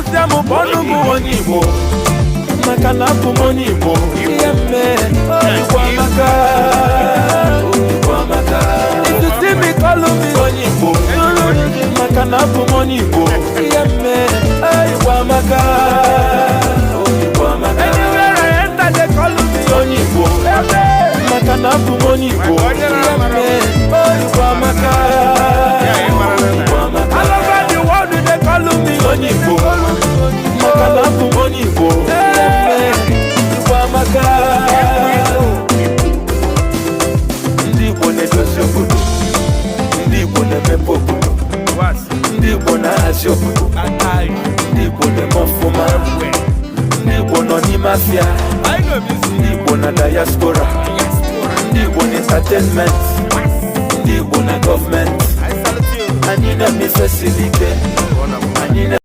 Ịfụsịa m bụ ọnụ m onye Igbo, maka na abụ m onye Igbo. Ihe mme Igbo amaka, Igbo amaka. If you see me, call me onye Igbo, maka na abụ m onye Igbo. Ihe mme Igbo amaka, Igbo amaka. Anywhere I enter, they call me onye Igbo, maka na abụ m onye Igbo. Ihe mme Igbo amaka, Igbo amaka. All over the world they call me onye Igbo, maka na abụ m onye Igbo. Ihe mme Igbo amaka. Ndị Igbo na-edozi obodo, ndị Igbo na-emepe obodo, ndị Igbo na-ahazi obodo, ndị Igbo na-eme ọfụma, ndị Igbo nọ n'ime afịa, ndị Igbo na diaspora, ndị Igbo na entertainment, ndị Igbo na gọọmenti. Anyị na-eme ife siri ike, anyị